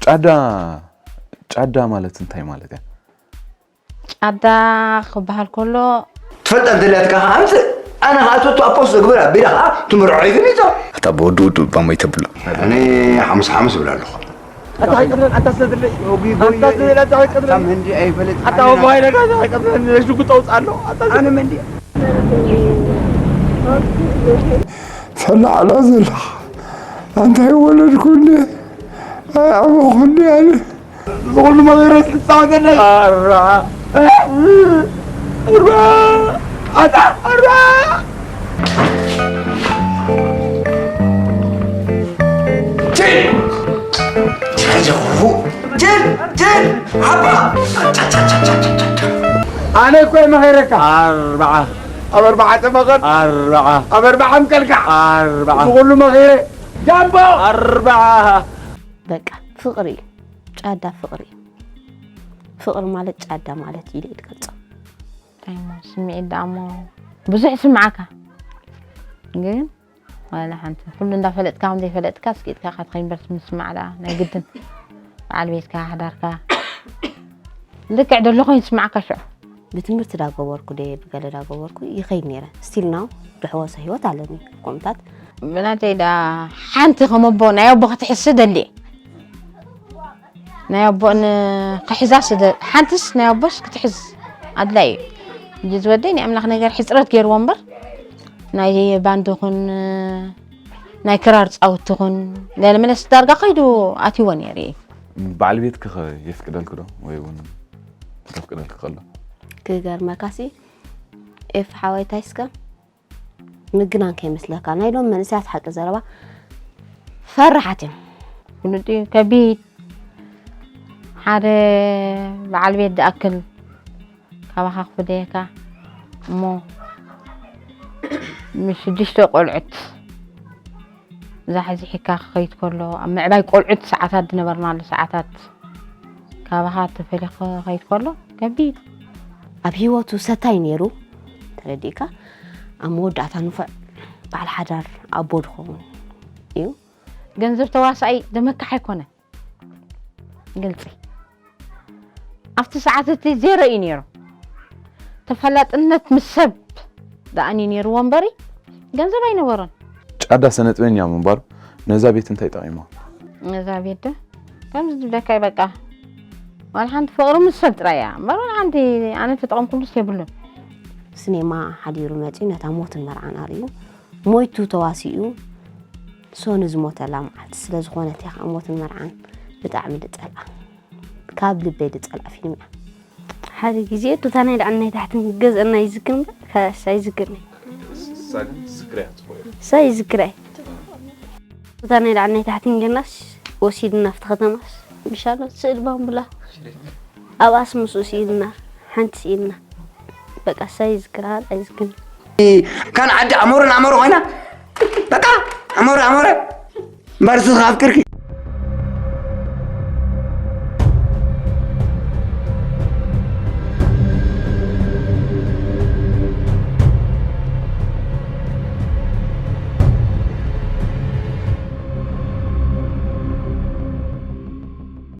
ጫዳ ጫዳ ማለት እንታይ ማለት እያ? ጫዳ ክበሃል ከሎ ትፈልጣ እንተልያትካ ከዓ ኣምፅእ። ኣነ ከዓ ቶቶ ኣፖስት ዘግብር ኣቢለ ከዓ ትምርዖ ይፍሊጦ። ኣታ ብወዲ ውዱ ባሞይ ተብሎ። ኣነ ሓሙስ ሓሙስ እብላ ኣለኹ። ኣታ ኣይቀትለን ኣታ ስለድለ ኣታ ስለድለ ኣታ ኣይቀትለን መንዲ ኣይፈለጥ ኣታ ባይለካ ኣታ ኣይቀትለን ሽጉጥ ኣውፅእ ኣሎ ኣታ ኣነ መንዲ ፈላዕላ ዘለኻ ኣንታይ ወለድኩ እንደ ኣዕበኹ እንደ ኣነ ዝኹሉ መቐረት ልፃወተለ ኣርባዓ ኣርባዓ ኣታ ኣርባዓ ጅል ጅል ጅል ዓባ ኣነ እኮ መኸረካ ኣርባዓ ኣብ ኣርባዓ ጠመቐት ኣርባዓ ኣብ ኣርባዓ ምቀልካ ኣርባዓ ዝኹሉ መኸረ ጃምቦ ኣርባዓ በቃ ፍቕሪ እዩ። ጫዳ ፍቕሪ እዩ። ፍቕሪ ማለት ጫዳ ማለት እዩ ኢለ ይገልጾ። እንታይ እሞ ስምዒት ደኣ እሞ ብዙሕ ይስምዓካ፣ ግን ዋላ ሓንቲ ኩሉ እንዳፈለጥካ ከም ዘይፈለጥካ እስኪ ኢልካ ኢኻ ትኸይድ እምበር ምስማዕ ደኣ ናይ ግድን በዓል ቤትካ ሓዳርካ ልክዕ ደሎ ኮይኑ ይስምዓካ ሽዑ። ብትምህርቲ ዳገበርኩ ድየ ብገለ ዳገበርኩ ይኸይድ ነይረ። ስቲል ናው ዝሕወሰ ህይወት ኣለኒ። ከምኡታት ብናተይ ደኣ ሓንቲ ከም ኣቦ ናይ ኣቦ ክትሕዝ ደልየ ናይ ኣቦ ክሕዛ ስደ ሓንትስ ናይ ኣቦስ ክትሕዝ ኣድላይ እዩ። ሕጂ ዝወደይ ናይ ኣምላኽ ነገር ሕፅረት ገይርዎ እምበር ናይ ባንዲ ኹን ናይ ክራር ፃውቲ ኹን ለለመለስ ዳርጋ ከይዱ ኣትይዎ ነይሩ እዩ። በዓል ቤትኪ ኸ የፍቅደልኪ ዶ ወይ እውን ከፍቅደልኪ ከሎ? ክገርመካሲ ኤፍ ሓወይታይ እስከ ምግናን ከይመስለካ ናይ ሎም መንእሰያት ሓቂ ዘረባ ፈራሓት እዮም። ፍሉጥ እዩ ከቢድ ሓደ በዓል ቤት ዝኣክል ካባኻ ክፍደየካ እሞ ምስ ሽዱሽተ ቆልዑት ዛሕዚሕካ ክኸይድ ከሎ ኣብ ምዕባይ ቆልዑት ሰዓታት ዝነበርናሉ ሰዓታት ካባኻ ተፈሊኹ ክኸይድ ከሎ ከቢድ ኣብ ህይወቱ ሰታይ ነይሩ ተረዲእካ ኣብ መወዳእታ ንፉዕ በዓል ሓዳር ኣቦ ዝኸውን እዩ። ገንዘብ ተዋሳኣይ ደመካሕ ኣይኮነን ግልፂ ኣብቲ ሰዓት እቲ ዜሮ እዩ ነይሩ። ተፈላጥነት ምስ ሰብ ደኣኒ ነይርዎ እምበሪ ገንዘብ ኣይነበሮን። ጫዳ ሰነጥበኛ ምንባሩ ነዛ ቤት እንታይ ጠቒማ? ነዛ ቤት ዶ ከምዚ ዝብለካ እዩ በቃ ዋላ ሓንቲ ፍቕሪ ምስ ሰብ ጥራይ እያ እምበር ዋላ ሓንቲ ኣነ ተጠቐምኩሉስ የብሉን። ስኔማ ሓዲሩ መፂኡ ነታ ሞትን መርዓን ኣርእዩ ሞይቱ ተዋሲኡ ሶኒ ዝሞተላ መዓልቲ ስለ ዝኾነት እያ ከዓ ሞትን መርዓን ብጣዕሚ ዝፀልኣ ካብ ልበይ ዝፀልኣ ፊልም እያ። ሓደ ግዜ ቱታ ናይ ላዕሊ ናይ ታሕትን ገዝአና ይዝክር እምበር ካስ ኣይዝክርን እየ። እሳ ግን ትዝክር እያ ትኾን። እሳ ይዝክራ እየ። ቱታ ናይ ላዕሊ ናይ ታሕትን ጌርናስ ወሲድና ኣብቲ ከተማስ ብሻሎ ስእሊ ባምቡላ ኣብኣስ ምስኡ ስኢልና ሓንቲ ስኢልና በቃ እሳ ይዝክራ ኣይዝክርን። ካን ዓዲ ኣሞረን ኣሞረ ኮይና በቃ ኣሞረ ኣሞረ እምበር እሱ ኣፍቅርኪ